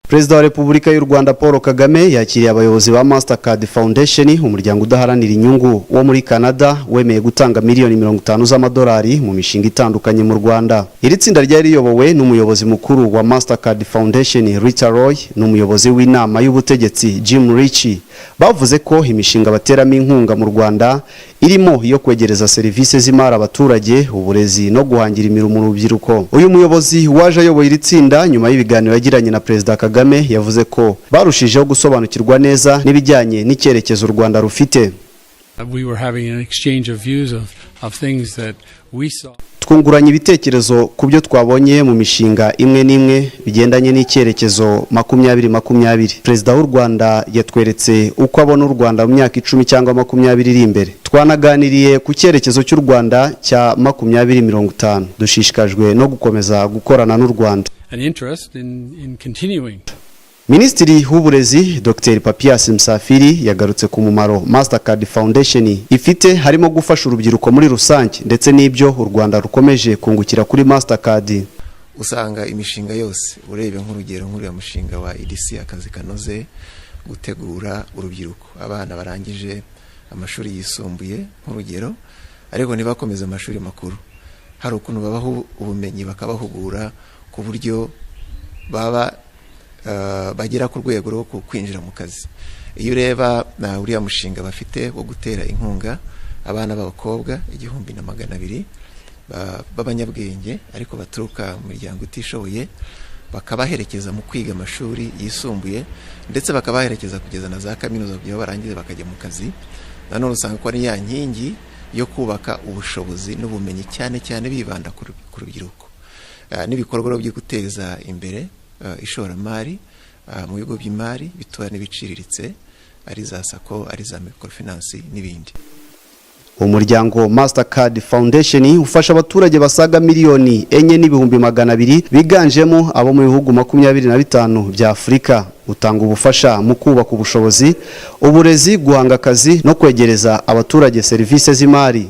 Perezida wa Repubulika y'u Rwanda Paul Kagame yakiriye abayobozi ba Mastercard Foundation, umuryango udaharanira inyungu wo muri Canada wemeye gutanga miliyoni 50 z'amadolari mu mishinga itandukanye mu Rwanda. Iri tsinda ryari riyobowe n'umuyobozi mukuru wa Mastercard Foundation, Rita Roy, n'umuyobozi w'inama y'ubutegetsi, Jim Ritchie. Bavuze ko imishinga bateramo inkunga mu Rwanda irimo iyo kwegereza serivisi z'imari abaturage, uburezi no guhangira imirimo mu rubyiruko. Uyu muyobozi waje ayoboye iri tsinda, nyuma y'ibiganiro yagiranye na Perezida Kagame, yavuze ko barushijeho gusobanukirwa neza n'ibijyanye n'icyerekezo u Rwanda rufite. We were having an exchange of views of things that we saw. Twunguranye ibitekerezo ku byo twabonye mu mishinga imwe n'imwe bigendanye n'icyerekezo 2020. Perezida w'u Rwanda yatweretse uko abona u Rwanda mu myaka 10 cyangwa 20 iri imbere. Twanaganiriye ku cyerekezo cy'u Rwanda cya 2050. Dushishikajwe no gukomeza gukorana n'u Rwanda. An interest in continuing. Minisitiri w'Uburezi, Dr Papias Musafiri, yagarutse ku mumaro Mastercard Foundation ifite, harimo gufasha urubyiruko muri rusange ndetse n'ibyo u Rwanda rukomeje kungukira kuri Mastercard. Usanga imishinga yose, urebe nk'urugero nk'uriya mushinga wa EDC, Akazi Kanoze, gutegura urubyiruko, abana barangije amashuri yisumbuye nk'urugero ariko ntibakomeze amashuri makuru, hari ukuntu babaha ubumenyi, bakabahugura ku buryo baba bagera ku rwego rwo kwinjira mu kazi. Iyo ureba na uriya mushinga bafite wo gutera inkunga abana b'abakobwa 1200 b'abanyabwenge ariko baturuka mu miryango itishoboye, bakabaherekeza mu kwiga amashuri yisumbuye, ndetse bakabaherekeza kugeza na za kaminuza kugira ngo barangize bakajya mu kazi, nanone usanga ko ari ya nkingi yo kubaka ubushobozi n'ubumenyi, cyane cyane bibanda ku rubyiruko n'ibikorwa byo guteza imbere ishoramari mu bigo by'imari bitoya n'ibiciriritse, ari za SACCO, ari za microfinance n'ibindi. Umuryango Mastercard Foundation ufasha abaturage basaga 4,200,000 biganjemo abo mu bihugu 25 bya Afurika. Utanga ubufasha mu kubaka ubushobozi, uburezi, guhanga akazi no kwegereza abaturage serivisi z'imari.